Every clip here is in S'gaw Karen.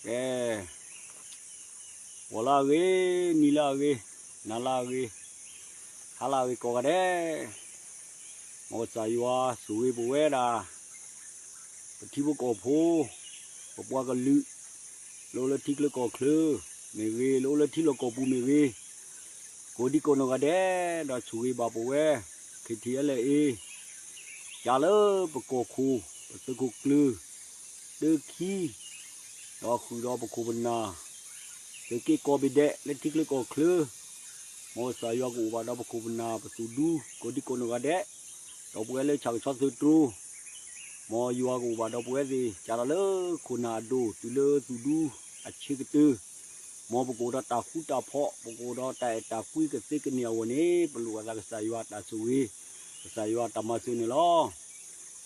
ကဲ, ဂီၤလၢအဂ့ၤ, နံၤလၢအဂ့ၤ, နၤလၢအဂ့ၤ, ဟါလၢအဂ့ၤကိးဂၤဒဲး, မ်ကစၢ်ယွၤဆိၣ်ဂ့ၤပဝဲဒၣ် ပထံဖိကီၢ်ဖိ, ပပှၤကလုာ်, လၢအိၣ်လၢထံချၢကီၢ်ချၢမ့ၢ်ဂ့ၤ, လၢအိၣ်လၢထံလီၢ်ကီၢ်ပူၤမ့ၢ်ဂ့ၤ, ကိးဒံကိးနီၢ်ဂၤဒဲး, ဒီးဆိၣ်ဂ့ၤဘၣ်ပဝဲ ခ့ထံအဲလအ့ ကးလၢပကီၢ်ခိၣ် ပသုးခိၣ်ကျၢၢ် တၢခံ, ဒီးဃုာ်ဒီးပခိၣ်ပနၢ် သုးက့ကိးဘ့ၣ်ဒဲး လၢထံချၢကီၢ်ချၢ, မ်ကစၢ်ယွၤကအိၣ်ဘၣ်ဒီးပခိၣ်ပနၢ်ပသူၣ်ဒူ ကိးဒံကိးနီၢ်ဂၤဒဲး, ဒီးပဝဲလၢဆၣ်ကဆီသုးတြိၤ, မ်ယွၤကအိၣ်ဘၣ်ဒီးပဝဲသ့ၣ် ကးဒီးလၢခိၣ်နၢ်အဒိၣ် တုၤလၢသူၣ်ဒူအဆံးကတၢၢ်, မ်ပကအိၣ်ဒီးတၢ်ဃူတၢ်ဖိး, ပကအိၣ်ဒီးတၢ်အဲၣ်တၢ်ကွံကသ့ကန့ၢ်အဂီၢ်န့ၣ် ပလိၣ်ဘၣ်သးကစၢ်ယွၤတၢ်ဆိၣ်ဂ့ၤ, ကစၢ်ယွၤတၢ်မၤစၢၤန့ၣ်လီၤ.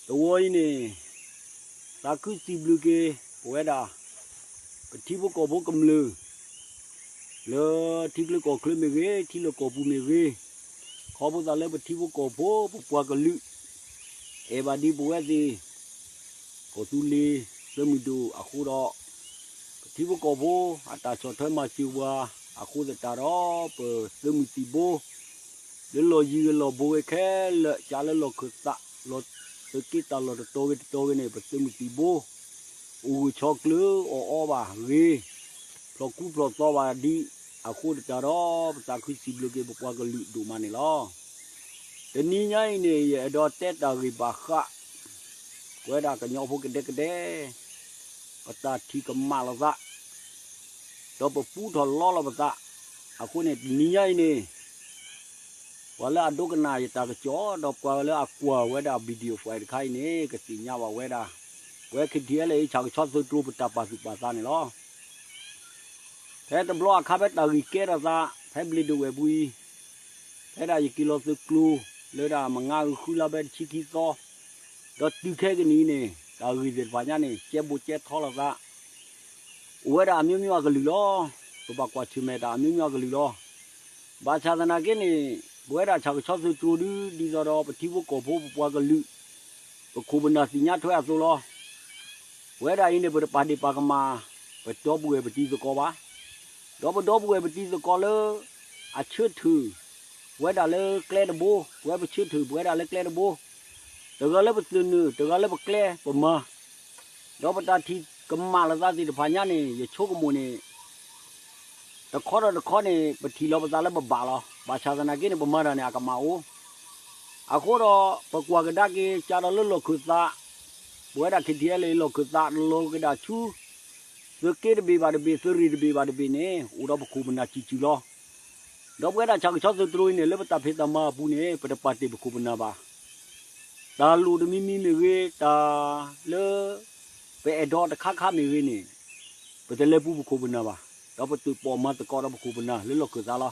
တဝီအံၤန့ၣ် သးခုစံးဘျုးက့ၤ ပဝဲဒၣ် ပထံဖိကီၢ်ဖိကမျၢၢ် လၢထံချၢကီၢ်ချၢမ့ၢ်ဂ့ၤ, ထံလီၢ်ကီၢ်ပူၤမ့ၢ်ဂ့ၤ, ခီဖျိသးလၢပထံဖိကီၢ်ဖိ ပပှၤကလုာ် အဲၣ်ဘၣ်ဒံးပဝဲသ့ၣ် ကီၢ်သူလ့ၤ သုးမုၢ်ဒိၣ်အဃိဒီး ပထံဖိကီၢ်ဖိ အတၢ်ဆီၣ်ထွဲမၤစၢၤပှၤအဃိသတးဒီး ပသုးမုၢ်သံၣ်ဘိ လၢလီၢ်ယံၤဂ့ၤလီၢ်ဘူးဂ့ၤခဲလၢာ် ကးလၢလီၢ်ခၢၣ်သး လီၢ်သုးက့တၢ်လီၢ်တတီၤဂ့ၤတတီၤဂ့ၤန့ၣ် ပသုးမုၢ်သံၣ်ဘိ အိၣ်ဂၢၢ်ဆိးကျၢၤအီၣ်အီဘၣ်ဂ့ၤ, ဖျီၣ်ကူဖျီၣ်သီဘၣ်ဒံးအဃိသတးဒီး ပသးခုစံးဘျုးက့ၤပပှၤကလုာ်ဒိၣ်မးန့ၣ်လီၤ. တနံၤညါအံၤန့ၣ် ယအဲၣ်ဒိးတဲတၢ်ဂ့ၢ်ဘၣ်ဃး ပဝဲဒၣ်ကညီဖိကဒဲကဒဲ ပတၢ်ထံၣ်ကမၣ်လိာ်သး ဒီးပပူထီၣ်လီလီၤပသး, အဃိန့ၣ် တနံၤညါအံၤန့ၣ် ပှၤလၢအဒိကနၣ်ယတၢ်ကစီၣ် ဒီးပှၤလၢအကွၢ်ဝဲဒၣ် video file တခါအံၤန့ၣ် ကသ့ၣ်ညါဘၣ်ဝဲဒၣ် ပဝဲ ခ့ထံအဲလအ့ ဆၣ်ကဆီသုးတြိၤ ပတၢ်ပာ်သူၣ်ပာ်သးန့ၣ်လီၤ. ဖဲတဘျီအခါဖဲတၢ်ဂ့ၢ်ကဲထီၣ်သး ဖဲဘျ့းဒိၣ်ဝဲၢ်ပူၤအံၤ, ဖဲဒၣ်ယက့ၤလီၤသုးကျိၤ လၢဒၣ်မုၢ်နၤဃုလါဖဲတဆံခံသီ ဒီးတုၤခဲကနံၣ်အံၤန့ၣ် တၢ်ဂ့ၢ်သ့ၣ်တဖၣ်ညါန့ၣ် ကဲဘိးကဲထီလိာ်သး အိၣ်ဝဲဒၣ်အမျိုးမျိုးအကလုာ်လီၤ. ပဘၣ်ကွၢ်ဆၢၣ်မဲာ်တၢ်အမျိုးမျိုးအကလုာ်လီၤ. ဘၣ်ဆၣ်သနာ်က့န့ၣ် ပဝဲဒၣ်ဆၣ်ကဆီသုးတြိၤဒု ဒ်သိးဒီးပထံဖိကီၢ်ဖိပပှၤကလုာ် ပခိၣ်ပနၢ်သ့ၣ်ညါထွဲအသိးလီၤ. ပဝဲဒၣ်အံၤန့ၣ် ပတပာ်ဒ့ၣ်ပာ်ကမၣ် ပဒီပုၢ်ဝဲၢ်ပတံၤသကိးဘၣ်. ဒီးပဒီပုၢ်ဝဲၢ်ပတံၤသကိးလၢ အဆၢထၢၣ် ပဝဲဒၣ်လၢကျဲတဘိ, ပဝဲပဆၢထၢၣ်ပဝဲဒၣ်လၢကျဲတဘိ, တဂၤလၢပသနၢၣ် တဂၤလၢပကျဲပမၤ, ဒီးပတၢ်ထံၣ်ကမၣ်လိာ်သးသ့ၣ်တဖၣ်ညါန့ၣ် ယဆိကမိၣ်န့ၣ် တခီဒီးတခီန့ၣ် ပထံၣ်လီၤပသးလၢပဘၣ်လီၤ. ဘၣ်ဆၣ်သနာ်က့န့ၣ် ပမၤတၢ်န့ၣ် အကမၣ်အိၣ်. အဃိဒီး ပကွၢ်ကဒါက့ၤ ကးဒီးလၢလီၢ်ခၢၣ်သး, ပဝဲဒၣ် ခ့ထံအဲလအ့ လီၢ်ခၢၣ်သး တလီၤကဒါဆူ သုးက့တဘ့ၣ်ဘၣ်တဘ့ၣ် သုးရ့ၣ်တဘ့ၣ်ဘၣ်တဘ့ၣ်န့ၣ် အိၣ်ဒီးပခိၣ်ပနၢ်စုာ်စုာ်လီၤ. ဒီးပဝဲဒၣ်ဆၣ်ကဆီသုးတြိၤအံၤန့ၣ် လၢပတၢ်ဖံးတၢ်မၤအပူၤန့ၣ် ပတပာ်တ့ၢ်ပခိၣ်ပနၢ်ဘၣ်. တၢ်လိၣ်တမံၤမံၤမ့ၢ်ဂ့ၤ, တၢ်လၢ ပအဲၣ်ဒိးတခါခါမ့ၢ်ဂ့ၤန့ၣ် ပတလဲၤပူၤပခိၣ်ပနၢ်ဘၣ်. ဒီးပသုးပီၣ်မၤသကိးဒီးပခိၣ်ပနၢ်လၢလီၢ်ခၢၣ်သးလီၤ.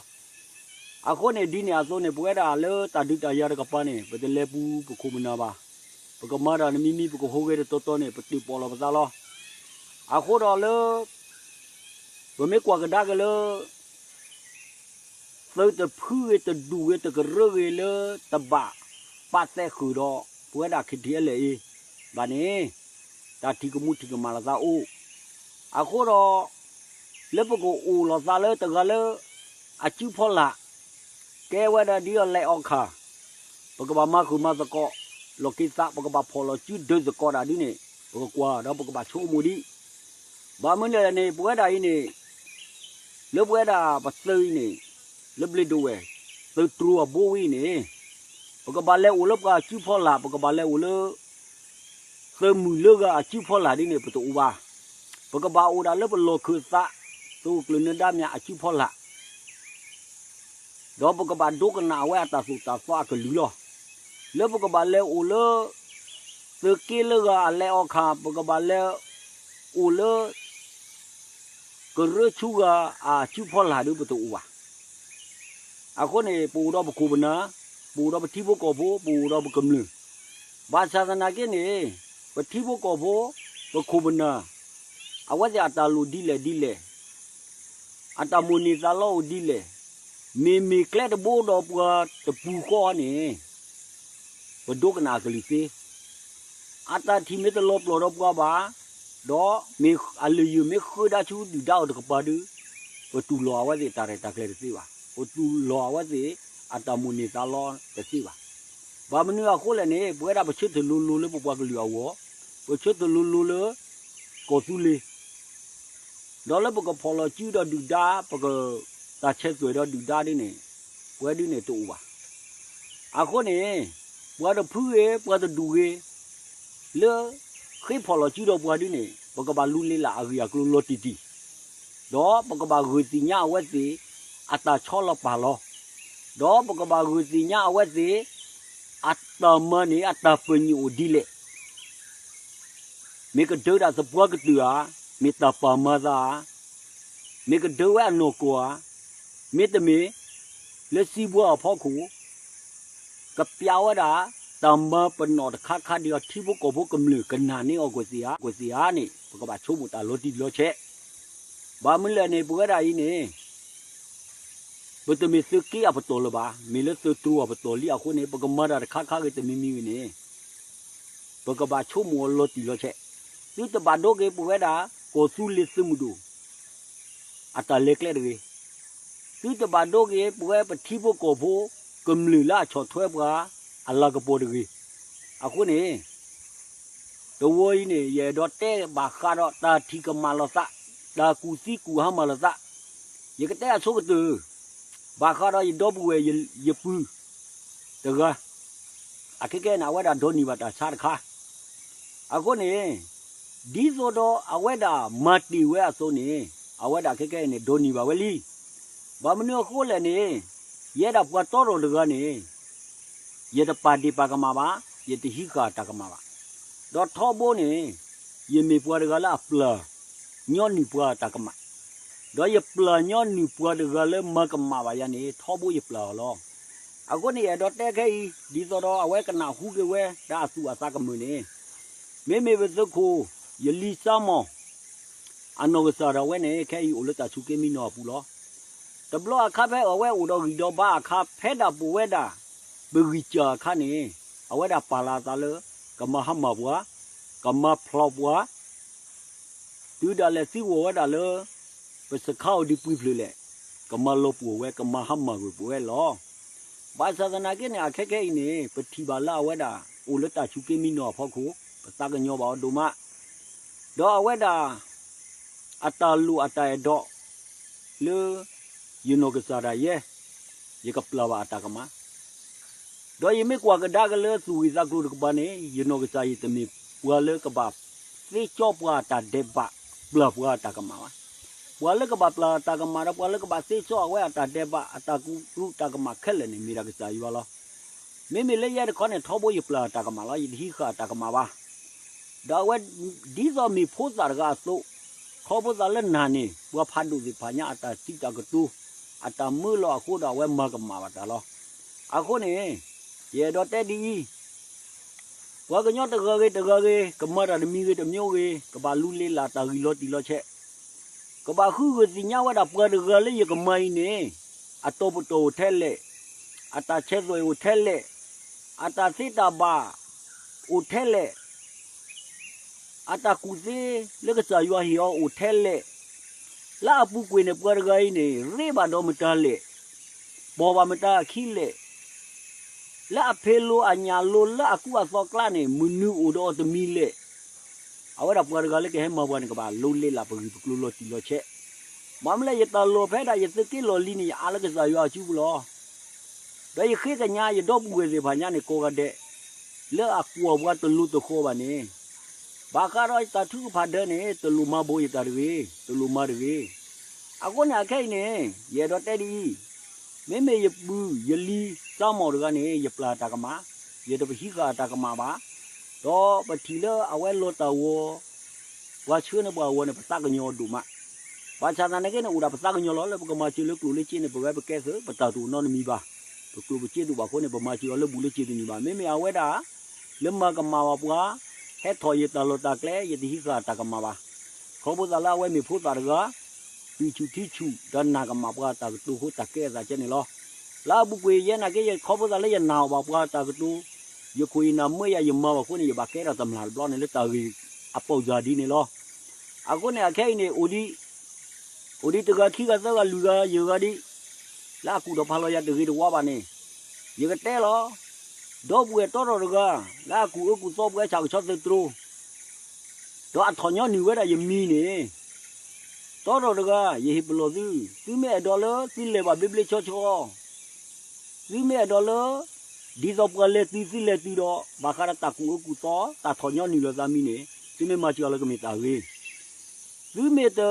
အဃိန့ၣ် ဒ်န့ၣ်အသိးန့ၣ် ပဝဲဒၣ်လၢတၢ်ဒုးတၢ်ယၤတကပၤန့ၣ် ပတလဲၤပူၤပခိၣ်ပနၢ်ဘၣ်. ပကမၤတၢ်တမံၤမံၤ ပကဟူးဂဲၤတတီၤတီၤန့ၣ် ပသုးပီၣ်လီၤပသးလီၤ. အဃိဒီးလၢ ပမ့ၢ်ကွၢ်ကဒါက့ၤလၢ သုးတဖုဂ့ၤ တဒူၣ်ဂ့ၤ တကရၢဂ့ၤလၢတဘၣ်ပာ်သဲဃုာ်ဒီး ပဝဲဒၣ် ခ့ထံအဲလအ့ ဘၣ်န့ၣ် တၢ်ထံၣ်ကမူထံၣ်ကမၣ်လိာ်သးအိၣ်. အဃိဒီး လၢပကအိၣ်လီၤသးလၢတဂၤလၢ အစုဖီလာ် ကဲဝဲဒၣ်ဒ်အလဲၤအီၣ်ခၣ် ပကဘၣ်မၤဃုာ်မၤသကိး လီၢ်ခံသး ပကဘၣ်ဖီၣ်လီၤစုဒုးသကိးတၢ်ဒ်န့ၣ် ပကကွၢ်ဒီးပကဘၣ်ဆိကမိၣ်ဒံး ဘၣ်မနုၤလဲၣ်န့ၣ် ပဝဲဒၣ်အံၤန့ၣ် လၢပဝဲဒၣ်ပသုးအံၤန့ၣ် လၢဘျ့းဒိၣ်ဝဲၢ် သုးတြိၤအဘိဝံၤအံၤန့ၣ် ပကဘၣ်လဲၤအိၣ်လၢပှၤစုဖီလာ် ပကဘၣ်လဲၤအိၣ်လၢ သုးမုၢ်လၢဂၤအစုဖီလာ်ဒ်န့ၣ် ပတအိၣ်ဘၣ်. ပကဘၣ်အိၣ်ဒၣ်လၢပလီၢ်ခၢၣ်သး သုးကျၢၢ်နၢၤဒါမၠးအစုဖီလာ် ဒီးပကဘၣ်ဒိကနၣ်အဝဲအတၢ်သိၣ်တၢ်သီအကလုၢ်လီၤ. လၢပကဘၣ်လဲၤအိၣ်လၢ သုးက့လၢဂၤအလဲၤအီၣ်ခၣ် ပကဘၣ်လဲၤအိၣ်လၢ ကရၢဆူဂၤအစုဖီလာ်ဒ်ပတအိၣ်ဘၣ်. အဃိန့ၣ် ပအိၣ်ဒီးပခိၣ်ပနၢ်, ပအိၣ်ဒီးပထံဖိကီၢ်ဖိ, ပအိၣ်ဒီးပကမျၢၢ်, ဘၣ်ဆၣ်သနာ်က့န့ၣ် ပထံဖိကီၢ်ဖိ ပခိၣ်ပနၢ် အဝဲသ့ၣ်အတၢ်လိၣ်ဒ်လဲၣ်ဒ်လဲၣ် အတၢ်မိၣ်န့ၢ်သးလီအိၣ်ဒ်လဲၣ်, မ့မ့ၢ်ကျဲတဘိဒီးပှၤတပူၤဃီန့ၣ် ပဒိကနၣ်အကလုၢ်သ့, အတၢ်ထံၣ်မ့ၢ်တလီၤပျီၢ်ဒီးပှၤဘၣ်, ဒီးမ့ၢ်အလုၢ်ယုၢ်မ့ၢ်ဃုဒၣ်ဆူဒုၣ်ဒါအီၤတကပၤဒီး, ပတူၢ်လိာ်အဝဲသ့ၣ်တၢ်ရဲၣ်တၢ်ကျဲၤတသ့ဘၣ်, ပတူၢ်လိာ်အဝဲသ့ၣ်အတၢ်မိၣ်န့ၢ်သးလီတသ့ဘၣ်. ဘၣ်မနုၤအဃိလဲၣ်န့ၣ် ပဝဲဒၣ်ပဆၢထၢၣ်လိၤလိၤလၢပပှၤကလုာ်အဂီၢ်, ပဆၢထၢၣ်လိၤလိၤလၢ ကီၢ်သူလ့ၤ ဒီးလၢပကဖီၣ်လီၤစုဒီးဒုၣ်ဒါ ပက တၢ်ဆဲးသွဲၣ်ဒီးဒုၣ်ဒါဒ်န့ၣ်, ပဝဲဒ်န့ၣ်တအိၣ်ဘၣ်. အဃိန့ၣ် ပှၤတဖုဂ့ၤ ပှၤတဒူၣ်ဂ့ၤ လၢဃ့ဖီၣ်လီၤစုဒီးပှၤဒ်န့ၣ် ပကဘၣ်လူလ့လးအဂ့ၢ်အကျိၤလီၤတံၢ်တံၢ်, ဒီးပကဘၣ်ဂုာ်သ့ၣ်ညါအဝဲသ့ၣ် အတၢ်ဆီလီၤပာ်လီၤ, ဒီးပကဘၣ်ဂုာ်သ့ၣ်ညါအဝဲသ့ၣ် အတၢ်မၤန့ၣ် အတၢ်ပညိၣ်အိၣ်ဒ်လဲၣ် မ့ၢ်ကဒၢးဒၣ်သပှၢ်ကတၢၢ်ဧါ, မ့ၢ်တၢ်ပာ်မၤသးဧါ, မ့ၢ်ကဒၢးဝဲအနီၢ်ကီၢ်ဧါ, မ့တမ့ၢ် လၢစံးဘှါအဖီခိၣ် ကပျးဝဲဒၣ် တၢ်မၤပနီၣ်တခါခါဒ်အံၤ ထံဖိကီၢ်ဖိကမျၢၢ်ကနၣ်န့ၢ်အီၤကွံာ်သ့ဧါ, ကွံာ်သ့ဧါန့ၣ် ပကဘၣ်ဆိကမိၣ်တၢ်လီၤတံၢ်လီၤဆဲး. ဘၣ်မနုၤလဲၣ်န့ၣ် ပဝဲဒၣ်အံၤန့ၣ် ပတမ့ၢ်သုးက့အပတီၢ်လၢၤဘၣ်, မ့ၢ်လၢသုးတြိၤအပတီၢ်လံအဃိန့ၣ် ပကမၤတၢ်တခါခါဂ့ၤတမံၤမံၤဂ့ၤန့ၣ် ပကဘၣ်ဆိကမိၣ်အီၤလီၤတံၢ်လီၤဆဲး. သုတဘၣ်ဒိက့ၤပဝဲဒၣ် ကီၢ်သူလ့ၤသုးမုၢ်ဒိၣ် အတၢ်လဲၤကျဲတဂ့ၤ. သုတဘၣ်ဒိက့ၤပဝဲပထံဖိကီၢ်ဖိ ကမျၢၢ်လၢအဆီၣ်ထွဲပှၤ အလၤကပီၤတဂ့ၤ. အဃိန့ၣ် တဝီအံၤန့ၣ် ယအဲၣ်ဒိးတဲဘၣ်ဃးဒီးတၢ်ထံၣ်ကမၣ်လိာ်သး, တၢ်ကူၣ်သံကူၣ်ဟါမၢ်လိာ်သး, ယကတဲအဆိကတၢၢ် ဘၣ်ဃးဒီးယဒီပုၢ်ဝဲၢ်ယပုၢ်တဂၤ အခဲကဲန့ၣ် အဝဲဒၣ်ဒိးန့ၢ်ဘၣ်တၢ်ဆါတခါ. အဃိန့ၣ် ဒ်သိးဒီးအဝဲဒၣ်မၤတ့ၢ်ဝဲအသိးန့ၣ် အဝဲဒၣ်ခဲကဲအံၤန့ၣ် ဒိးန့ၢ်ဘၣ်ဝဲလံ. ဘၣ်မနုၤအဃိလဲၣ်န့ၣ် ယဲဒၣ်ပှၤတီထီၣ်တဂၤန့ၣ် ယတပာ်ဒ့ၣ်ပာ်ကမၣ်ဘၣ်, ယတဟံးဃာ်တၢ်ကမၣ်ဘၣ်. ဒီးထီဘိန့ၣ် ယမ့ၢ်ပှၤတဂၤလၢအပျၢ်ညီနုၢ်ပှၤအတၢ်ကမၣ်, ဒီးယပျၢ်ညီနုၢ်ပှၤတဂၤလၢမၤကမၣ်ဘၣ်ယၤန့ၣ် ထီဘိယပျၢ်အီၤလီၤ. အဃိန့ၣ် ယအဲၣ်ဒိးတဲခဲအံၤ ဒ်သိးဒီးအဝဲကနၢ်ဟူက့ၤဝဲဒၣ်အသူၣ်အသးကမၢၢ်န့ၣ်, မ့မ့ၢ်ပသုးခိၣ် ယလံၤစါမီၣ် အနီၢ်ကစၢ်ဒၣ်ဝဲန့ၣ် ခဲအံၤအိၣ်လၢတၢ်ဆူးက့မံနီၤအပူၤလီၤ. တဘျီအခါဖဲအဝဲအိၣ်ဒီးဂံၢ်ဒီးဘါအခါ ဖဲဒၣ်ပဝဲဒၣ် ပဂံၢ်စၢ်အခါန့ၣ် အဝဲဒၣ်ပာ်လီၤအသးလၢ ကမၤဟါမၢ်ပှၤ, ကမၤဖျိးပှၤ, တုၤဒၣ်လဲာ်သံကွၢ်ဝဲဒၣ်လၢ ပစခါအိၣ်ဒံးပှံၤဖျၢၣ်လဲၣ်, ကမၤလီၤပှီၢ်ဝဲ ကမၤဟါမၢ်ကွံာ်ပဝဲလီၤ. ဘၣ်ဆၣ်သနာ်က့န့ၣ် အခဲကဲအံၤန့ၣ် ပထံၣ်ဘၣ်လၢအဝဲဒၣ် အိၣ်လၢတၢ်ဆူးက့မံနီၤအဖီခိၣ် ပသးကညီၤဘၣ်အီၤဒိၣ်မး, ဒီးအဝဲဒၣ် အတၢ်လိၣ်အတၢ်အဲၣ်ဒိး လၢ ယနီၢ်ကစၢ်ဒၣ်ယဲ ယကပျၢ်ဘၣ်အတၢ်ကမၣ် ဒီးယမ့ၢ်ကွၢ်ကဒါက့ၤလၢသူၣ်ဂံၢ်သးကျိၤတကပၤန့ၣ် ယနီၢ်ကစၢ်ယတမ့ၢ်ပှၤလၢကဘၣ်သ့ကၠီပှၤအတၢ်ဒဲးဘး ပျၢ်ပှၤအတၢ်ကမၣ်ဘၣ်. ပှၤလၢကဘၣ်ပျၢ်အတၢ်ကမၣ်ဒီး ပှၤလၢကဘၣ်သ့ကၠီအဝဲအတၢ်ဒဲးဘး အတၢ်ကူၣ်တၢ်ကမၣ်ခဲလၢာ်န့ၣ် မ့ၢ်ဒၣ်ကစၢ်ယွၤလီၤ. မ့မ့ၢ်လၢယဲတခီန့ၣ် ထီဘိယပျၢ်အတၢ်ကမၣ်လီၤ, ယတဟံးဃာ်အတၢ်ကမၣ်ဘၣ်. ဒီးအဝဲ ဒ်သိးမ့ၢ်ဖိသၣ်တဂၤအသိး, ခီဖျိသးလၢနၤန့ၣ် ပှၤဖးဒိၣ်သ့ၣ်တဖၣ်ညါအတၢ်စံးတၢ်ကတိၤ, အတၢ်မၢလီၤအဃိဒီး အဝဲမၤကမၣ်ဘၣ်တၢ်လီၤ. အဃိန့ၣ် ယအဲၣ်ဒိးတဲဒ်အံၤ, ပှၤကညီတဂၤဂ့ၤတဂၤဂ့ၤ, ကမၤတၢ်တမံၤဂ့ၤတမံၤဂ့ၤ, ကဘၣ်လူလ့လးတၢ်ဂ့ၢ်လီၤတံၢ်လီၤဆဲး, ကဘၣ်ဃုဂုာ်သ့ၣ်ညါဝဲဒၣ်ပှၤတဂၤလၢယကမၤအံၤန့ၣ် အတီၤပတီၢ်အိၣ်ထဲလဲၣ်, အတၢ်ဆဲးသွဲၣ်အိၣ်ထဲလဲၣ်, အတၢ်သ့တၢ်ဘၣ်အိၣ်ထဲလဲၣ်, အတၢ်ကူၣ်သ့လၢကစၢ်ယွၤဟ့ၣ်အီၤအိၣ်ထဲလဲၣ်, လၢအပူၤကွံာ်န့ၣ် ပှၤတဂၤအံၤန့ၣ် ရ့ဘၣ်ဒီးမတၤလဲၣ်, ပိာ်ဘၣ်မတၤအခံလဲၣ်, လၢအဖံးလိၤအညၣ်လိၤလၢအကူအသီကျါန့ၣ် မနုၤအိၣ်ဒီးအီၤတမံၤလဲၣ်. အဝဲဒၣ်ပှၤတဂၤလၢကဟဲမၤပှၤန့ၣ် ကဘၣ်လူလ့လးပဂ့ၢ်ပကျိၤလီၤတံၢ်လီၤဆဲး. ဘၣ်မနုၤလဲၣ် ယတၢ်လီၢ်ဖဲဒၣ်ယသုးက့လီၢ်လံၤန့ၣ် ယအးလၢကစၢ်ယွၤအစုပူၤလီၤ. ဒီးယဃ့ကညးယဒီပုၢ်ဝဲၢ်သ့ၣ်တဖၣ်ညါန့ၣ် ကိးဂၤဒဲး လၢအကွီၢ်ပှၤတလိၤတဃီၤဘၣ်န့ၣ်, ဘၣ်ဃးဒီးယတၢ်ထုကဖၣ်ဒၢန့ၣ် တလိၣ်မၤဘိးယတၢ်တဂ့ၤ, တလိၣ်မၤတဂ့ၤ. အဃိန့ၣ် အခဲအံၤန့ၣ် ယအဲၣ်ဒိးတဲဒ်အံၤ, မ့မ့ၢ်ယပုၢ်ယလံၤစါမီၣ်တဂၤန့ၣ် ယပျၢ်တၢ်ကမၣ်, ယတပဟံးဃာ်တၢ်ကမၣ်ဘၣ်. ဒီးပထံၣ်လၢအဝဲလီၤတၢ်ဂီၤ ပှၤဆှၢန့ၢ်ပှၤအဂီၢ်န့ၣ် ပသးကညီၤအီၤဒိၣ်မး. ဘၣ်ဆၣ်သနာ်က့န့ၣ် အိၣ်ဒၣ်ပသးကညီၤလီၤ လၢပကမၤစၢၤလၢကျိၣ်လၢစ့န့ၣ် ပဝဲပကဲသုး ပတၢ်တအိၣ်နီတမံၤဘၣ်. ပကျိၣ်ပစ့တအိၣ်ဘၣ်အဃိန့ၣ် ပမၤစၢၤအီၤလၢဘူးလၢစ့တန့ၢ်ဘၣ်. မ့မ့ၢ်အဝဲဒၣ် လၢမၤကမၣ်ဘၣ်ပှၤ, ဟဲထီၣ်ယတၢ်လီၢ်တၢ်ကျဲ ယတဟံးဃာ်တၢ်ကမၣ်ဘၣ်. ခီဖျိသးလၢအဝဲမ့ၢ်ဖိသၣ်တဂၤ ပံာ်ဆူၣ်ထံဆူၣ် ဒီးနာ်ကမၣ်ပှၤတၢ်ကတိၤအဃိ တၢ်ကဲအသးကဲန့ၣ်လီၤ. လၢအပူၤကွံာ်ယဲနာ်က့ ယခီဖျိသးလၢယနာ်အီၤဘၣ်ပှၤတၢ်ကတိၤ, ယခိၣ်ယနၢ်မၢယၤယမၤဘၣ်အဃိန့ၣ် ယဘၣ်ကဲထီၣ်တမျၢ်တဘျီန့ၣ် လၢတၢ်ဂ့ၢ်အပိာ်စၢ်ဒ်န့ၣ်လီၤ. အဃိန့ၣ် အခဲအံၤန့ၣ် အိၣ်ဒံး, အိၣ်ဒံးတဂၤခံဂၤသၢဂၤလွံၢ်ဂၤယဲၢ်ဂၤဒံး, လၢအကူၣ်ထီၣ်ဖးလီၤယၤတဂ့ၤတဝါဘၣ်န့ၣ်, ယကတဲလီၤ, ဒီပုၢ်ဝဲၢ်တီထီၣ်တဂၤ, လၢအကူၣ်အၢကူၣ်သီပှၤဆၣ်ကဆီသုးတြိၤ, ဒီးအထီၣ်ညီနုၢ်ဝဲဒၣ်ယမံၤန့ၣ်, တီထီၣ်တဂၤ ယဟ့ၣ်ပလီၢ်သု, သုမ့ၢ်အဲၣ်ဒိးလၢသုလဲၤဘၣ်ဘျ့ဘျ့ဆှီဆှီ သုမ့ၢ်အဲၣ်ဒိးလၢ ဒ်သိးပှၤလဲၤတုၤသုလဲၤတုၤဒီး ဘၣ်ဃးဒီးတၢ်ကူၣ်အၢကူၣ်သီ တၢ်ထီၣ်ညီနုၢ်လိာ်သးမံၤန့ၣ် သုမ့ၢ်မၤစှၤလီၤကမ့ၢ်တၢ်ဂ့ၤ, သုမ့ၢ်တ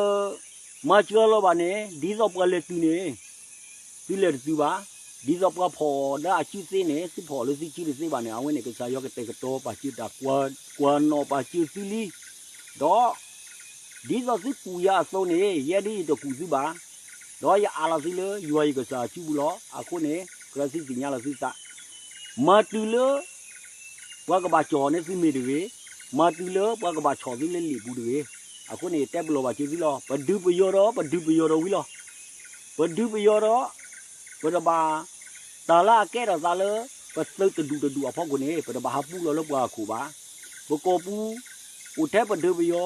မၤစှၤလီၤဘၣ်န့ၣ် ဒ်သိးပှၤလဲၤတုၤန့ၣ် သုလဲၤတတုၤဘၣ်, ဒ်သိးပှၤဖီၣ်လၢအစုသ့န့ၣ် သုဖီၣ်လၢသုစုတသ့ဘၣ်န့ၣ် အဝဲန့ၣ်ကစၢ်ယွၤကတဲာ်ကတီၤပာ်စၢၤတၢ် ကွၢ်နီၣ်ပာ်စၢၤသုလံ, ဒီး ဒ်သိးသုကူၣ်ယၤအသိးန့ၣ် ယဲဒၣ်ယတကူၣ်သုဘၣ်, ဒီးယအးလီၤသုလၢယွၤယကစၢ်အစုပူၤလီၤ. အဃိန့ၣ် ကြၢးသုသ့ၣ်ညါလီၤသုသး, မၤတုၤလၢ ပှၤကဘၣ်ကၠီၣ်န့ၢ်သုမ့ၢ်တဂ့ၤ, မၤတုၤလၢပှၤကဘၣ်ဆီၣ်သုလၢလံာ်ပူၤတဂ့ၤ. အဃိန့ၣ် ယတဲပလီၢ်ဘၣ်စၢၤသုလီၤ. ပဒုးပယီၤဒီး ပဒုးပယီၤဒီးဝံၤလီၤ. ပဒုးပယီၤဒီး ပတဘၣ် တၢ်လၢအကဲထီၣ်သးလၢ ပသုးတဒူၣ်တဒူၣ်အဖီခိၣ်န့ၣ် ပတဘၣ်ဟးပူလီၤလၢပှၤအခိၣ်ဘၣ်. ပကီၢ်ပူၤ အိၣ်ထဲပဒုးပယီၤ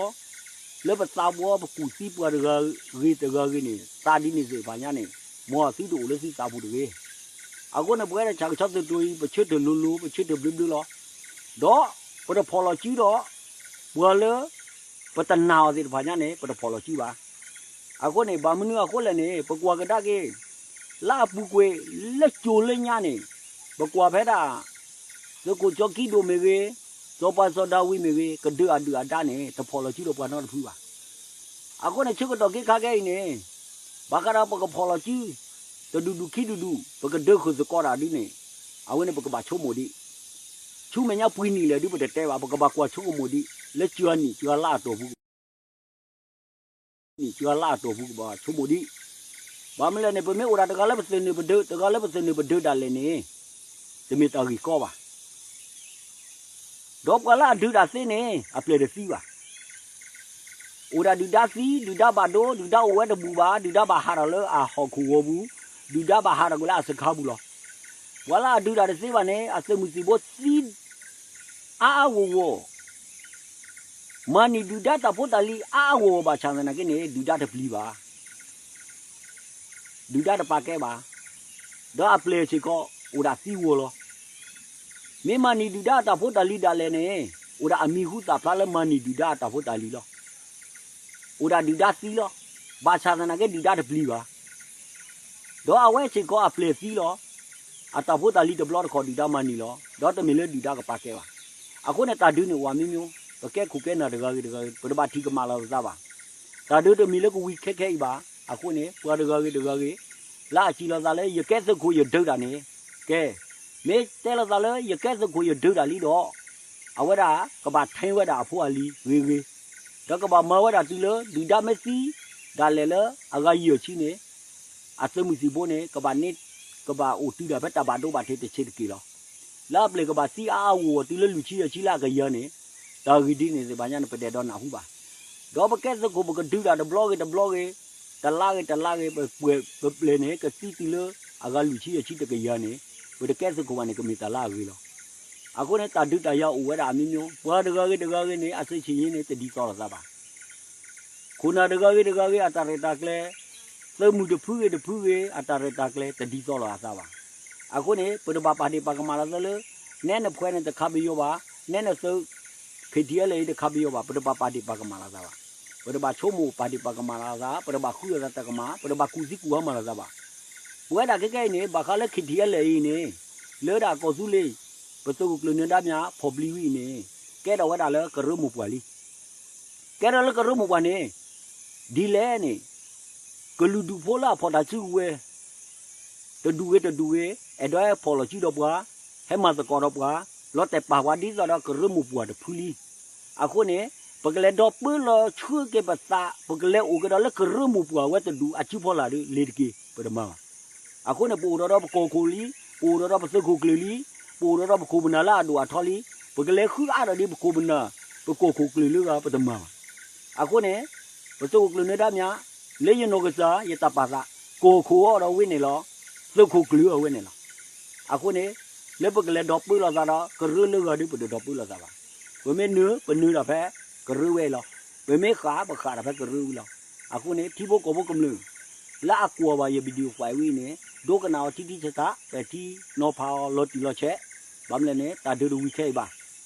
လၢပသးဘှီပကူၣ်သံပှၤတဂၤဂ့ၤတဂၤဂ့ၤန့ၣ် သးဒ်န့ၣ်သ့ၣ်တဖၣ်ညါန့ၣ် မ်အသုတအိၣ်လၢသုသးပူၤတဂ့ၤ. အဃိန့ၣ် ပဝဲဒၣ်ဆၣ်ကဆီသုးတြိၤအံၤ ပဆၢထၢၣ်လိၤလိၤ ပဆၢထၢၣ်ဘျုးဘျုးလီၤ. ဒီးပတဖီၣ်လီၤစုဒီး ပှၤလၢ ပတနာ်အီၤသ့ၣ်တဖၣ်ညါန့ၣ် ပတဖီၣ်လီၤစုဘၣ်. အဃိန့ၣ် ဘၣ်မနုၤအဃိလဲၣ်န့ၣ် ပကွၢ်ကဒါက့ၤ လၢအပူၤကွံာ် လၢကၠိလၢညါန့ၣ် ပကွၢ်ဖဲဒၣ် သုးခိၣ်ကၠီကံဒိၣ်မ့ၢ်ဂ့ၤ, စီၤပၤစီၤဒၤဝံးမ့ၢ်ဂ့ၤ ကဒုးအဒုၣ်အဒါန့ၣ် တဖီၣ်လီၤစုဒီးပှၤနီတဖုဘၣ်. အဃိန့ၣ် ဆၢကတီၢ်က့ၤခါခဲအံၤန့ၣ် ဘၣ်ဃးဒီးပကဖီၣ်လီၤစု တဒူၣ်ဒူၣ်ခံဒူၣ်ဒူၣ် ပကဒၢဃုာ်သကိးတၢ်ဒ်န့ၣ် အဝဲန့ၣ်ပကဘၣ်ဆိကမိၣ်ဒံး. ဆူမဲာ်ညါပှဲၤနံၣ်လဲၣ်ဒ်ပတတဲဘၣ် ပကဘၣ်ကွၢ်ဆိကမိၣ်ဒံး လၢစှၤနံၣ်စှၤလါအတီၢ်ပူၤ နံၣ်စှၤလါအတီၢ်ပူၤကဘၣ်ဆိကမိၣ်ဒံး. ဘၣ်မနုၤလဲၣ်န့ၣ် ပမ့ၢ်အိၣ်ဒၣ်တဂၤလၢပသုးန့ၣ်ပဒုး တဂၤလၢပသုးန့ၣ်ပဒုးဒၣ်လဲာ်န့ၣ် တမ့ၢ်တၢ်ဂ့ၢ်ကီဘၣ်. ဒီးပှၤလၢအဒုးတၢ်သ့န့ၣ် အပျဲၢ်တသံဘၣ်. အိၣ်ဒၣ်ဒုၣ်ဒါသံ, ဒုၣ်ဒါဘၣ်ဒိ, ဒုၣ်ဒါအိၣ်ဝဲတဘူၣ်ဘၣ်, ဒုၣ်ဒါဘၣ်ဟးထီၣ်လၢအဟီၣ်ခိၣ်ဂီၤပူၤ, ဒုၣ်ဒါဘၣ်ဟးထီၣ်ကွံာ်လၢအစခါပူၤလီၤ. ပှၤလၢအဒုးတၢ်တသ့ဘၣ်န့ၣ် အသုးမုၢ်သံၣ်ဘိသံ အါအါဂီၢ်ဂီၢ်, မၤနံၣ်ဒုၣ်ဒါတၢ်ဖိတၢ်လံၤအါအါဂီၢ်ဂီၢ်ဘၣ်ဆၣ်သနာ်က့န့ၣ် ဒုၣ်ဒါတပျံၤဘၣ်. ဒုၣ်ဒါတပာ်ကဲဘၣ်. ဒီးအပျဲၢ်စ့ၢ်ကီး အိၣ်ဒၣ်သံဝီၤလီၤ. မ့ၢ်မၤနံၣ်ဒုၣ်ဒါအတၢ်ဖိတၢ်လံၤဒၣ်လဲာ်န့ၣ် အိၣ်ဒၣ်အမံၤဟူသၣ်ဖျါလၢမၤနံၣ်ဒုၣ်ဒါအတၢ်ဖိတၢ်လံၤလီၤ. အိၣ်ဒၣ်ဒုၣ်ဒါသံလီၤ. ဘၣ်ဆၣ်သနာ်က့ဒုၣ်ဒါတပျံၤဘၣ်. ဒီးအဝဲစ့ၢ်ကီးအပျဲၢ်သံလီၤ. အတၢ်ဖိတၢ်လံၤတဘျီတခီၣ်ဒုၣ်ဒါမၤနံၣ်လီၤ. ဒီးတမ့ၢ်လၢဒုၣ်ဒါကပာ်ကဲဘၣ်. အဃိန့ၣ်တၢ်ဒုးန့ၣ်အိၣ်အမျိုးမျိုး, ပကဲခိၣ်ကဲနၢ်တဂၤဂ့ၤတဂၤဂ့ၤ ပတဘၣ်ထံၣ်ကမၣ်လီၤပသးဘၣ်. တၢ်ဒုးတမ့ၢ်လၢကဝံၤခဲခဲအံၤဘၣ်. အဃိန့ၣ် ပှၤတဂၤဂ့ၤတဂၤဂ့ၤ လၢအစံးလီၤသးလၢယကဲသုးခိၣ်ယဒုးတၢ်န့ၣ်, ကဲ, မ့ၢ်တဲလီၤသးလၢယကဲသုးခိၣ်ယဒုးတၢ်လံဒီး အဝဲဒၣ်ကဘၣ်ထဲဝဲဒၣ်အဖိအလံၤဂ့ၤဂ့ၤ, ဒီးကဘၣ်မၤဝဲဒၣ်တုၤလၢဒုၣ်ဒါမ့ၢ်သံဒၣ်လဲာ်လၢအဂၤယဲၢ်ဆံန့ၣ်, အသုးမုၢ်သံၣ်ဘိန့ၣ် ကဘၣ်န့ၢ်, ကဘၣ်အိၣ်တုၤဒၣ်ဖဲတၢ်ဘၣ်ဒိဘၣ်ထံးတဆံးတက့ၢ်လီၤ. လၢအပျဲၢ်ကဘၣ်သံအါအါဂီၢ်ဂီၢ်တုၤလၢလွံၢ်ဆံယဲၢ်ဆံလၢအကယၤန့ၣ်, တၢ်ဂ့ၢ်ဒ်န့ၣ်သ့ၣ်တဖၣ်ညါန့ၣ် ပတအဲၣ်ဒိးနၢ်ဟူဘၣ်. ဒီးပကဲသုးခိၣ်ပကဒုးတၢ်တဘျီဂ့ၤတဘျီဂ့ၤ, တလါဂ့ၤတလါဂ့ၤ, ပပျဲၢ်န့ၣ် ကသံတုၤလၢအဂၤလွံၢ်ဆံယဲၢ်ဆံတကယၤန့ၣ်, ပတကဲသုးခိၣ်ဘၣ်န့ၣ် ကမ့ၢ်တၢ်လၢအဂ့ၤလီၤ. အဃိန့ၣ် တၢ်ဒုးတၢ်ယၤအိၣ်ဝဲဒၣ်အမျိုးမျိုး, ပှၤတဂၤဂ့ၤတဂၤဂ့ၤန့ၣ် အစၢဆံၣ်ယံၤန့ၣ် တဒ်သိးလိာ်သးဘၣ်. ခိၣ်နၢ်တဂၤဂ့ၤတဂၤဂ့ၤ အတၢ်ရဲၣ်တၢ်ကျဲၤ, သုးမုၢ်တဖုဂ့ၤတဖုဂ့ၤ အတၢ်ရဲၣ်တၢ်ကျဲၤ တဒ်သိးလိာ်အသးဘၣ်. အဃိန့ၣ် ပတဘၣ်ပာ်ဒ့ၣ်ပာ်ကမၣ်လီၤသးလၢ နဲနဖှဲးန့ၣ်တခးပယီၤဘၣ်, နဲနသုး ခ့ၣ်ထံၣ်အဲလ်အ့ၣ် တခးပယီၤဘၣ်, ပတဘၣ်ပာ်ဒ့ၣ်ပာ်ကမၣ်လီၤသးဘၣ်. ပတဘၣ်ဆိကမိၣ်ပာ်ဒ့ၣ်ပာ်ကမၣ်လီၤသး, ပတဘၣ်ဃုအသးတၢ်ကမၣ်, ပတဘၣ်ကူၣ်သံကူၣ်ဟါမၢ်လီၤသးဘၣ်. ပဝဲဒၣ်ခဲကဲအံၤန့ၣ် ဘၣ်ဃးလၢ ခ့ၣ်ထံၣ်အဲလ်အ့ၣ် အံၤန့ၣ်, လၢဒၣ်ကီၢ်သူလ့ၤ ပသုးခိၣ်ကျၢၢ်နၢၤဒါမၠး ဖီၣ်ပျံၤဝံၤအံၤန့ၣ်, ကဲထီၣ်ဝဲဒၣ်လၢကရၢမိၢ်ပှၢ်လံ. ကဲထီၣ်လၢကရၢမိၢ်ပှၢ်န့ၣ်, ဒ်လဲၣ်န့ၣ်, ကလုာ်ဒူၣ်ဖိလၢအဖီၣ်တၢ်စုကဝဲၤ တဒူၣ်ဂ့ၤတဒူၣ်ဂ့ၤ အဲၣ်ဒိးဟဲဖီၣ်လီၤစုဒီးပှၤ, ဟဲမၤသကိးဒီးပှၤ, လီၤတဲာ်ပာ်ပှၤဒ်သိးဒီးကရၢမိၢ်ပှၢ်တဖုလံ. အဃိန့ၣ် ပကလဲၤဒီးပၢလီၤဆှၢက့ၤပသး, ပကလဲၤအိၣ်က့ၤဒီးလၢကရၢမိၢ်ပှၢ်ဝဲတဒူၣ်အစုဖီလာ်ဒီး လ့ၤတက့ၢ်, ပတမၤဘၣ်. အဃိန့ၣ် ပအိၣ်ဒီးဒီးပကီၢ်ခိၣ်လံ, ပအိၣ်ဒီးဒီးပသုးခိၣ်ကျၢၢ်လံ, ပအိၣ်ဒီးဒီးပခိၣ်ပနၢ်လၢအဒိၣ်အထီလံ, ပကလဲၤဃုအါထီၣ်ဒံးပခိၣ်ပနၢ်, ပကီၢ်ခိၣ်ကျၢၢ်လၢဂၤ ပတမၤဘၣ်. အဃိန့ၣ် ပသုးခိၣ်ကျၢၢ်နၢၤဒါမၠး, လၢယနီၢ်ကစၢ်ယတၢ်ပာ်သး, ကီၢ်ခိၣ်အီၤဒီးဝဲန့ၣ်လီၤ, သုးခိၣ်ကျၢၢ်အီၤဝဲန့ၣ်လီၤ. အဃိန့ၣ် လၢပကလဲၤဒီးပၢလီၤသးဒီး ကရၢလၢဂၤဒီး ပတဒီးပၢလီၤသးဘၣ်. ပမ့ၢ်နုာ် ပနုာ်ဒၣ်ဖဲ ကရၢဝဲအံၤလီၤ. ပမ့ၢ်ဃၣ် ပဃၣ်တၢ်ဖဲကရၢဝံၤလီၤ. အဃိန့ၣ် ထံဖိကီၢ်ဖိကမျၢၢ် လၢအကွၢ်ဘၣ်ယ video file ဝံၤန့ၣ် ဒိကနၣ်အီၤထံထံဆးဆး ပထံၣ်နီၤဖးအီၤလီၤတံၢ်လီၤဆဲး, ဘၣ်မနုၤလဲၣ်န့ၣ် တၢ်ဒုးတဝံၤခဲအံၤဘၣ်.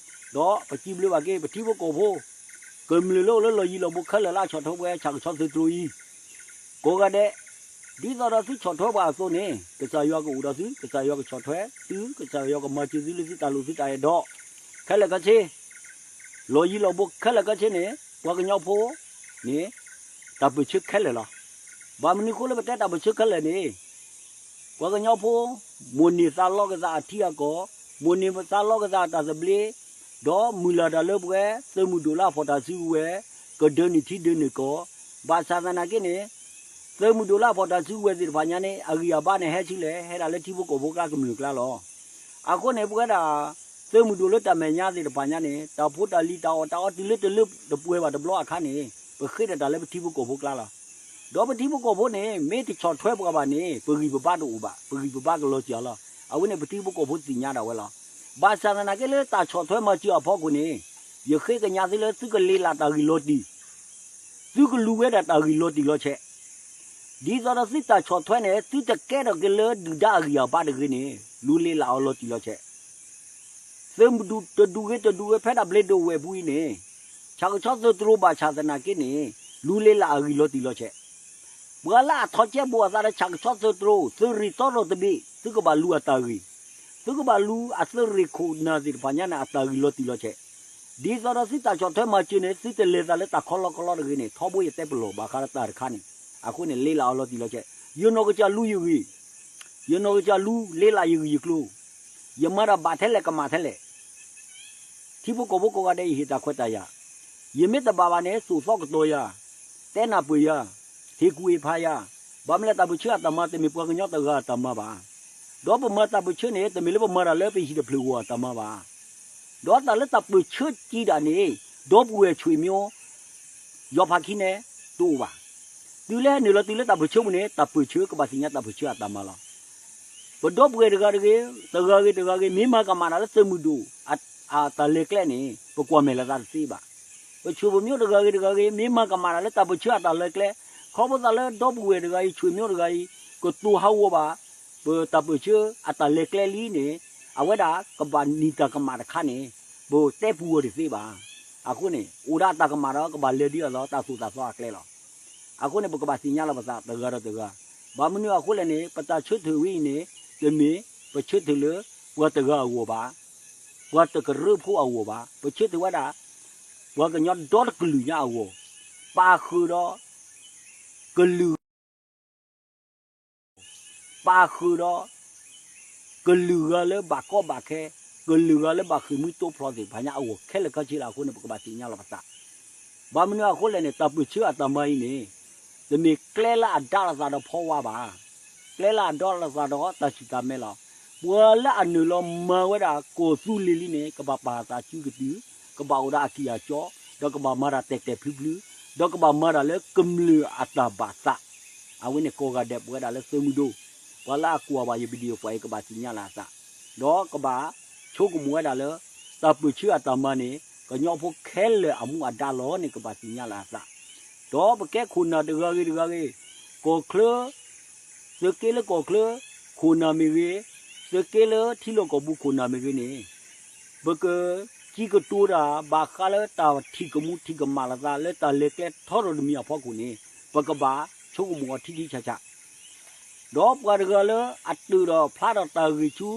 ဒီးပစံးဘျုးဘၣ်က့ၤ ပထံဖိကီၢ်ဖိ ကမျၢၢ်လၢအိၣ်လၢလီၢ်ယံၤလီၢ်ဘူးခဲလၢာ်လၢအဆီၣ်ထွဲပှၤဆၣ်ကဆီသုးတြိၤအံၤ ကိးဂၤဒဲး, ဒ်သိးဒီးသုဆီၣ်ထွဲပှၤအသိးန့ၣ် ကစၢ်ယွၤကအိၣ်ဒီးသု, ကစၢ်ယွၤကဆီၣ်ထွဲသု, ကစၢ်ယွၤကမၤစၢၤသုလၢသုတၢ်လိၣ်သုတၢ်အဲၣ်ဒီး ခဲလၢာ်ခဲဆ့, လီၢ်ယံၤလီၢ်ဘူးခဲလၢာ်ခဲဆ့န့ၣ် ပှၤကညီဖိန့ၣ် တၢ်ပၢၢ်ဆၢခဲလၢာ်လီၤ. ဘၣ်မနုၤအဃိလၢပတဲတၢ်ပၢၢ်ဆၢခဲလၢာ်န့ၣ် ပှၤကညီဖိ မိၣ်န့ၢ်သးလီကသးအထံအကီၢ်, မိၣ်န့ၢ်သးလီကသးအတၢ်သဘျ့, ဒီးမုၢ်လၢ်တၢ်လၢပဝဲ သုးမုၢ်ဒိၣ်လၢအဖီၣ်တၢ်စုကဝဲၤ ကဒၢနုာ်ထံဒၢနုာ်ကီၢ်, ဘၣ်ဆၣ်သနာ်က့န့ၣ် သုးမုၢ်ဒိၣ်လၢအဖီၣ်တၢ်စုကဝဲၤသ့ၣ်တဖၣ်ညါန့ၣ် အဂံၢ်အဘါန့ၣ်ဟဲဆူလဲၣ်, ဟဲဒၣ်လၢထံဖိကီၢ်ဖိကျါကမျၢၢ်ကျါလီၤ. အဃိန့ၣ် ပဝဲဒၣ် သုးမုၢ်ဒိၣ်လၢတၢ်မဲာ်ညါသ့ၣ်တဖၣ်ညါန့ၣ် တၢ်ဖိတၢ်လံၤတၢ်အီၣ်တၢ်အီတုၤလၢတလၢတပှဲၤဘၣ်တဘျီအခါန့ၣ် ပဃ့ဒီးတၢ်လၢပထံဖိကီၢ်ဖိကျါလီၤ. ဒီးပထံဖိကီၢ်ဖိန့ၣ် မ့ၢ်တဆီၣ်ထွဲပှၤဘၣ်န့ၣ် ပဂံၢ်ပဘါတအိၣ်ဘၣ်, ပဂံၢ်ပဘါကလီၤစၢ်လီၤ. အဝဲန့ၣ်ပထံဖိကီၢ်ဖိသ့ၣ်ညါဒၣ်ဝဲလီၤ. ဘၣ်ဆၣ်သနာ်က့လၢတၢ်ဆီၣ်ထွဲမၤစၢၤအဖီခိၣ်န့ၣ် ယဃ့ကညးသုလၢသုကလ့ၤလၢ်တၢ်ဂ့ၢ်လီၤတံၢ်, သုကလူၤဝဲဒၣ်တၢ်ဂ့ၢ်လီၤတံၢ်လီၤဆဲး ဒ်သိးဒီးသုတၢ်ဆီၣ်ထွဲန့ၣ် သုတကဲထီၣ်က့ၤလၢဒုၣ်ဒါအဂံၢ်အဘါတဂ့ၤန့ၣ် လူၤလ့ၤလၢ်အီၤလီၤတံၢ်လီၤဆဲး. သုးမုၢ်ဒိၣ်တဒူၣ်ဂ့ၤတဒူၣ်ဂ့ၤဖဲဒၣ်ဘျ့းဒိၣ်ဝဲၢ်ပူၤအံၤန့ၣ် ဆၣ်ကဆီသုးတြိၤဘၣ်ဆၣ်သနာ်က့န့ၣ် လူၤလ့ၤလၢ်အဂံၢ်လီၤတံၢ်လီၤဆဲး. ပှၤလၢအထီၣ်ကဲဘိးအသးဒီးဆၣ်ကဆီသုးတြိၤ သုးရ့ၣ်သီရီၣ်တဘ့ၣ် သုကဘၣ်လူၤအတၢ်ဂ့ၢ်, သုကဘၣ်လူၤအသုးရ့ၣ်ခိၣ်နၢ်သ့ၣ်တဖၣ်ညါန့ၣ် အတၢ်ဂ့ၢ်လီၤတံၢ်လီၤဆဲး. ဒ်သိးဒီးသုတၢ်ဆီၣ်ထွဲမၤစၢၤန့ၣ် သုတလဲၤသးလၢတၢ်ခီလီကလီတဂ့ၤန့ၣ် ထီဘိယတဲပလီၢ်ဘၣ်ဃးဒီးတၢ်တခါန့ၣ် အဃိန့ၣ် လ့ၤလၢ်အီၤလီၤတံၢ်လီၤဆဲး. ယနီၢ်ကစၢ်လူၤယဂ့ၢ်, ယနီၢ်ကစၢ်လူၤလ့ၤလၢ်ယဂ့ၢ်ယကျိၤ, ယမၤတၢ်ဘၣ်ထဲလဲၣ်ကမၣ်ထဲလဲၣ် ထံဖိကီၢ်ဖိကိးဂၤဒဲး ယဟ့ၣ်တၢ်ခွဲးတၢ်ယာ်, ယမ့ၢ်တဘၣ်ဘၣ်န့ၣ် သိၣ်သီကတီၤယၤ, တဲနၢ်ပၢၢ်ယၤ, ဟ့ၣ်ကူၣ်ဟ့ၣ်ဖးယၤ, ဘၣ်မနုၤလဲၣ် တၢ်ပၢၢ်ဆၢအတၢ်မၤ တမ့ၢ်ပှၤကညီတဂၤအတၢ်မၤဘၣ်. ဒီးပမၤတၢ်ပၢၢ်ဆၢန့ၣ် တမ့ၢ်လၢပမၤတၢ်လၢပဟံၣ်တဖျၢၣ်ဂီၢ်အတၢ်မၤဘၣ်. ဒီးတၢ်လၢတၢ်ပၢၢ်ဆၢကံဒၣ်န့ၣ် ဒီပုၢ်ဝဲၢ်ဆွေမျိုး ယီၤဖးခံန့ၣ် တအိၣ်ဘၣ်. တုၤလၢဟဲနုာ်လီၤတုၤလၢတၢ်ပၢၢ်ဆၢပူၤန့ၣ် တၢ်ပၢၢ်ဆၢကဘၣ်သ့ၣ်ညါတၢ်ပၢၢ်ဆၢအတၢ်မၤလီၤ. ပဒီပုၢ်ဝဲၢ်တဂၤတဂ့ၤ, တဂၤဂ့ၤတဂၤဂ့ၤ မ့ၢ်မၤကမၣ်တၢ်လၢသုးမုၢ်ဒိၣ် အတၢ်လဲၤကျဲန့ၣ် ပကွၢ်မဲာ်လိာ်သးတသ့ဘၣ်. ပဆွေမျိုးတဂၤဂ့ၤတဂၤဂ့ၤ မ့ၢ်မၤကမၣ်တၢ်လၢတၢ်ပၢၢ်ဆၢအတၢ်လဲၤကျဲ, ခီဖျိသးလၢဒီပုၢ်ဝဲၢ်တဂၤအံၤ ဆွေမျိုးတဂၤအံၤ ကတိၤဟးဂီၤဘၣ် ပတၢ်ပၢၢ်ဆၢအတၢ်လဲၤကျဲလံန့ၣ် အဝဲဒၣ်ကဘၣ်နံၤတၢ်ကမၣ်တခါန့ၣ် ပတဲပူၤအီၤတသ့ဘၣ်. အဃိန့ၣ် အိၣ်ဒၣ်တၢ်ကမၣ်ဒီး ကဘၣ်လဲၤဒ်အသိး တၢ်သိၣ်တၢ်သီအကျဲလီၤ. အဃိန့ၣ် ပကဘၣ်သ့ၣ်ညါလီၤပသးတဂၤဒီးတဂၤ, ဘၣ်မနုၤအဃိလဲၣ်န့ၣ် ပတၢ်ဆၢထၢၣ်ဝဲအံၤန့ၣ် တမ့ၢ်ပဆၢထၢၣ်လၢ ပှၤတဂၤအဂီၢ်ဘၣ်, ပှၤတကရၢဖိအဂီၢ်ဘၣ်, ပဆၢထၢၣ်ဝဲဒၣ် ပှၤကညီဒီတကလုာ်ညါအဂီၢ်, ပာ်ဃုာ်ဒီး ကလုာ် ပာ်ဃုာ်ဒီး ကလုာ်ဂၤလၢဘၣ်ကီဘၣ်ခဲ, ကလုာ်ဂၤလၢဘၣ်ဃ့ၢ်မှံတိဖျိးသ့ၣ်တဖၣ်ညါအဂီၢ် ခဲလၢာ်ခဲဆ့လီၤ. အဃိန့ၣ် ပကဘၣ်သ့ၣ်ညါလီၤပသး. ဘၣ်မနုၤအဃိလဲၣ်န့ၣ် တၢ်ပၢၢ်ဆၢအတၢ်မၤအံၤန့ၣ် တမ့ၢ်ကျဲလၢအဒါလိာ်သးဒီးဖီဝါဘၣ်. ကျဲလၢအဒါလိာ်သးဒီးတၢ်ဆူၣ်တၢ်မဲလီၤ. ပှၤလၢအနုာ်လီၤမၤဝဲဒၣ်ကီၢ်သူလ့ၤလံန့ၣ် ကဘၣ်ပာ်သးစုကတုၤ, ကဘၣ်အိၣ်ဒီးအကံၢ်အစီ, ဒီးကဘၣ်မၤတၢ်တဲာ်တဲာ်ဖျုဖျု, ဒီးကဘၣ်မၤတၢ်လၢကမျၢၢ်အတၢ်ဘၣ်သး. အဝဲန့ၣ်ကိးဂၤဒဲး ပဝဲဒၣ်လၢသုးမုၢ်ဒိၣ်, ပှၤလၢအကွၢ်ဘၣ်ယ video file အံၤ ကဘၣ်သ့ၣ်ညါလီၤအသး, ဒီးကဘၣ်ဆိကမိၣ်ဝဲဒၣ်လၢ တၢ်ပၢၢ်ဆၢအတၢ်မၤန့ၣ် ကညီဖိခဲလၢာ်အမူအဒါလီၤန့ၣ် ကဘၣ်သ့ၣ်ညါလီၤအသး. ဒီးပကဲခိၣ်နၢ်တဂၤဂ့ၤတဂၤဂ့ၤ, ကီၢ်ချၢ သုးက့လၢကီၢ်ချၢ ခိၣ်နၢ်မ့ၢ်ဂ့ၤ, သုးက့လၢထံလီၢ်ကီၢ်ပူၤခိၣ်နၢ်မ့ၢ်ဂ့ၤန့ၣ်, ပကစံးကတိၤတၢ် ဘၣ်ဃးလၢတၢ်ထံၣ်ကမူထံၣ်ကမၣ်လိာ်သးလၢတၢ်လဲၤကျဲထီထီၣ်တမံၤအဖီခိၣ်န့ၣ် ပကဘၣ်ဆိကမိၣ်အီၤထံထံဆးဆး ဒီးပှၤတဂၤလၢအတၢၣ်ဒီးဖျါထီၣ်တၢ်ဂ့ၢ်ဆူ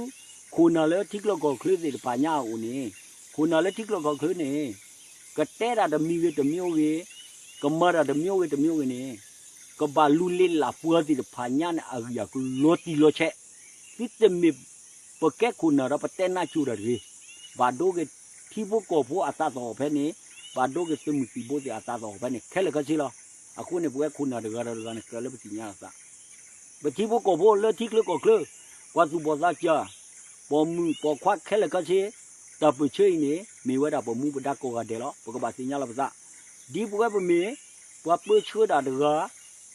ခိၣ်နၢ်လၢထံချၢကီၢ်ချၢသ့ၣ်တဖၣ်ညါအအိၣ်န့ၣ်, ခိၣ်နၢ်လၢထံချၢကီၢ်ချၢန့ၣ် ကတဲတၢ်တမံၤဂ့ၤတမံၤဂ့ၤ, ကမၤတၢ်တမံၤဂ့ၤတမံၤဂ့ၤန့ၣ်, ကဘၣ်လူၤလ့လၢ်ပှၤသ့ၣ်တဖၣ်ညါန့ၣ်အဂ့ၢ်အကျိၤလီၤတံၢ်လီၤဆဲး, သုတမ့ၢ်ပကဲခိၣ်နၢ်ဒီးပတဲနါစိၤတၢ်တဂ့ၤ, ဘၣ်ဒိက့ၤထံဖိကီၢ်ဖိအသးသဟီၣ်ဖဲန့ၣ်, ဘၣ်ဒိက့ၤသုးမုၢ်သံၣ်ဘိသ့ၣ်အသးသဟီၣ်ဖဲန့ၣ် ခဲလၢာ်ခဲဆ့လီၤ. အဃိန့ၣ် ပဝဲခိၣ်နၢ်တဂၤဒီးတဂၤန့ၣ် ကြၢးလၢပသ့ၣ်ညါလိာ်သး ပထံဖိကီၢ်ဖိလၢထံချၢကီၢ်ချၢ, ပှၤသူၣ်ဘီၣ်သးစၢ်, ပိာ်မုၣ်ပိာ်ခွါခဲလၢာ်ခဲဆ့, တၢ်ပၢၢ်ဆၢအံၤန့ၣ် မ့ၢ်ဝဲဒၣ်ပမူပဒါကိးဂၤဒဲးလီၤ. ပကဘၣ်သ့ၣ်ညါလီၤပသး, ဒ်ပဝဲပမ့ၢ် ပှၤပၢဆှၢတၢ်တဂၤ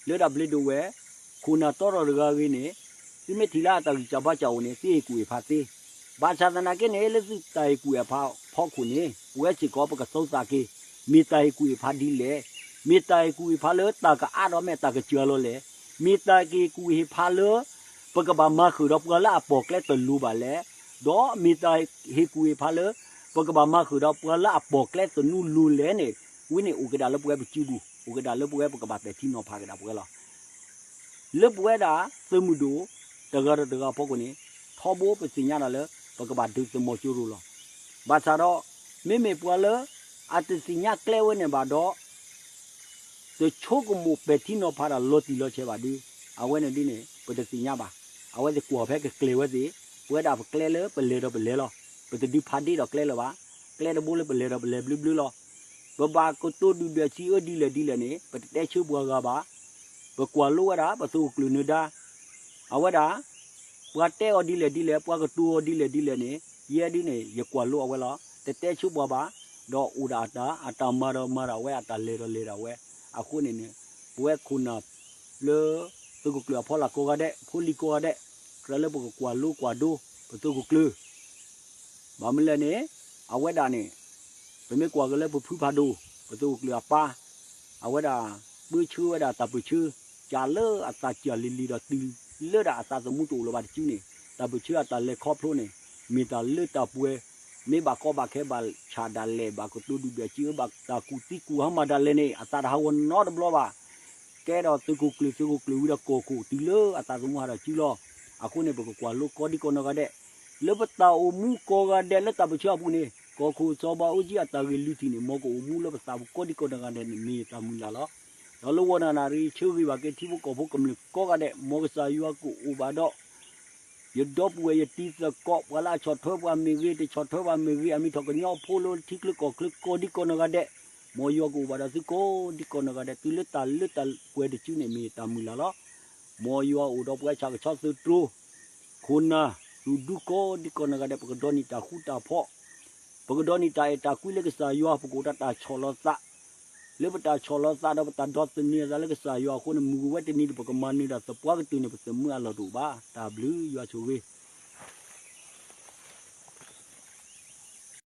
လၢတၢ်ဘျ့ဒိၣ်ဝဲၢ်, ခိၣ်နၢ်တီထီၣ်တဂၤဂ့ၤန့ၣ်, သုမ့ၢ်ထံၣ်လၢအတၢ်ဂံၢ်စၢ်ဘါစၢ်အိၣ်န့ၣ် သုဟ့ၣ်ကူၣ်ဟ့ၣ်ဖးသ့. ဘၣ်ဆၣ်သနာ်က့န့ၣ် လၢသုတၢ်ဟ့ၣ်ကူၣ်ဟ့ၣ်ဖးအဖီခိၣ်န့ၣ် ပဝဲစ့ၢ်ကီးပကသုသးက့ၤ, မ့ၢ်တၢ်ဟ့ၣ်ကူၣ်ဟ့ၣ်ဖးဒ်လဲၣ်, မ့ၢ်တၢ်ဟ့ၣ်ကူၣ်ဟ့ၣ်ဖးလၢတၢ်ကအါဒီးမ့ၢ်တၢ်ကစၢ်လီၤလဲၣ်, မ့ၢ်တၢ်ဟ့ၣ်ကူၣ်ဟ့ၣ်ဖးလၢ ပကဘၣ်မၤဃုာ်ဒီးပှၤလၢအပိာ်ကျဲတလိၤဘၣ်လဲၣ်, ဒီးမ့ၢ်တၢ်ဟ့ၣ်ကူၣ်ဟ့ၣ်ဖးလၢ ပကဘၣ်မၤဃုာ်ဒီးပှၤလၢအပိာ်ကျဲသနူလိၤလဲၣ်န့ၣ်, ဝဲန့ၣ်အိၣ်ကဒါလၢပဝဲပစုပူၤ, အိၣ်ကဒါလၢပဝဲပကဘၣ်ပဲာ်ထံနီၤဖးကဒါပဝဲလီၤ. လၢပဝဲဒၣ်သုးမုၢ်ဒိၣ် တဂၤဒီးတဂၤအဖီခိၣ်န့ၣ်, ထီဘိပသ့ၣ်ညါဒၣ်လၢ ပကဘၣ်ဒုးသုးမီၤစိရိၤလီၤ. ဘၣ်ဆၣ်ဒီး မ့မ့ၢ်ပှၤလၢ အတသ့ၣ်ညါကျဲဝဲန့ၣ်ဘၣ်ဒီး တဆိကမိၣ်ပဲာ်ထံနီၤဖးတၢ်လီၤတံၢ်လီၤဆဲးဘၣ်ဒီး, အဝဲန့ၣ်ဒ်န့ၣ် ပတသ့ၣ်ညါဘၣ်. အဝဲသ့ၣ်ကွၢ်ဖဲကကျဲၤဝဲသ့ၣ်, ပဝဲဒၣ်ပကျဲလၢပလဲၤဒီးပလဲၤလီၤ. ပတဒုးဖးဒ့ဒီးကျဲလၢၤဘၣ်. ကျဲတဘိလၢပလဲၤဒီးပလဲၤဘျုးဘျုးလီၤ. ပဘၣ်ကတိၤဒုၣ်ဒွဲၣ်စံးအၢဒ်လဲၣ်ဒ်လဲၣ်န့ၣ် ပတတဲဆၢပှၤဂၤဘၣ်. ပကွၢ်လိဝဲဒၣ် ပသုးခိၣ်ကျၢၢ်နၢၤဒါ အဝဲဒၣ် ပှၤတဲအီၤဒ်လဲၣ်ဒ်လဲၣ် ပှၤကတိၤအီၤဒ်လဲၣ်ဒ်လဲၣ်န့ၣ် ယဲဒ်န့ၣ် ယကွၢ်လိအဝဲလီၤ. တတဲဆၢပှၤဘၣ်, ဒီးအိၣ်ဒၣ်အတၢ်, အတၢ်မၤဒီးမၤဒၣ်ဝဲ အတၢ်လဲၤဒီးလဲၤဒၣ်ဝဲ. အဃိန့ၣ်န့ၣ် ပဝဲခိၣ်နၢ်လၢ သုးခိၣ်ကျၢၢ်အဖီလာ်ကိးဂၤဒဲး, ဖိလံၤကိးဂၤဒဲး, ကြၢးလၢပကကွၢ်လိကွၢ်ဒိ ပသုးခိၣ်ကျၢၢ် ဘၣ်မနုၤလဲၣ်န့ၣ် အဝဲဒၣ်န့ၣ် ပမ့ၢ်ကွၢ်က့ၤလၢပဖုဖးဒိၣ် ပသုးခိၣ်ကျၢၢ်အပၢ်, အဝဲဒၣ် ပၢဆှၢဝဲဒၣ်တၢ်ပၢၢ်ဆၢ စၢ်လၢအသးစၢ်လံၤလံၤဒီးတုၤလၢဒၣ်အသးသမူတအိၣ်လၢၤဘၣ်တစုန့ၣ် တၢ်ပၢၢ်ဆၢအတၢ်လဲၤခီဖျိန့ၣ် မ့ၢ်တၢ်လၢတၢ်ပှဲၤ, မ့ၢ်ဘၣ်ကီဘၣ်ခဲဘၣ်ဆၣ်ဒၣ်လဲာ် ဘၣ်ကတိၤဒုၣ်ဒွဲၣ်စံးအၢ ဘၣ်တၢ်ကူၣ်သံကူၣ်ဟါမၢ်ဒၣ်လဲာ်န့ၣ် အသးတဟးဂီၤနီတဘျီဘၣ်. ကဲဒီးသုးခိၣ်ကျၢၢ် သုးခိၣ်ကျၢၢ်ဝံၤဒီးကီၢ်ခိၣ်တုၤလၢအသးသမူဟးထီၣ်စုလီၤ. အဃိန့ၣ် ပကကွၢ်လိကိးဒံကိးနီၢ်ဂၤဒဲး လၢပတၢ်အိၣ်မူကိးဂၤဒဲးလၢတၢ်ပၢၢ်ဆၢအပူၤန့ၣ် ကီၢ်ခိၣ်စီၤဘးအူကၠံအတၢ်ဂ့ၢ်လွံၢ်ထံၣ်န့ၣ် မ်ကအိၣ်မူလၢပသးပူၤကိးဒံကိးနီၢ်ဂၤဒဲးန့ၣ် မ့ၢ်ယတၢ်မုၢ်လၢ်လီၤ. ဒီးလၢဂီၤနၣ်ရံၣ် ဆၢဂ့ၤဘၣ်က့ၤထံဖိကီၢ်ဖိကမျၢၢ်ကိးဂၤဒဲး မ်ကစၢ်ယွၤကအိၣ်ဘၣ်ဒီး ယဒီပုၢ်ဝဲၢ်ယတံၤသကိး ပှၤလၢအဆီၣ်ထွဲပှၤမ့ၢ်ဂ့ၤ တဆီၣ်ထွဲပှၤမ့ၢ်ဂ့ၤ အမ့ၢ်ထီၣ်ကညီဖိလၢထံချၢကီၢ်ချၢကိးဒံကိးနီၢ်ဂၤဒဲး, မ်ယွၤကအိၣ်ဘၣ်ဒီးသုကိးဒံကိးနီၢ်ဂၤဒဲး တုၤလၢတၢ်လၢတၢ်ပှဲၤတစုန့ၣ် မ့ၢ်ယတၢ်မုၢ်လၢ်လီၤ. မ်ယွၤအိၣ်ဒီးပှၤဆၣ်ကဆီသုးတြိၤ ခိၣ်နၢ် သူၣ်ဒူကိးဒံကိးနီၢ်ဂၤဒဲး ပကဒိးန့ၢ်တၢ်ဃူတၢ်ဖိး, ပကဒိးန့ၢ်တၢ်အဲၣ်တၢ်ကွံလၢကစၢ်ယွၤ ပကအိၣ်ဒီးတၢ်ဆီၣ်လီၤသး လၢပတၢ်ဆီၣ်လီၤသးဒီးပတၢ်ဒိးသန့ၤအသးလၢကစၢ်ယွၤအဃိန့ၣ် မုၢ်ကဝဲတနံၤဒီး ပကမၤနၢၤတၢ်သပှၢ်ကတၢၢ်န့ၣ် ပသမၢအလီၢ်တအိၣ်ဘၣ်. တၢ်ဘျုးယွၤဆိၣ်ဂ့ၤ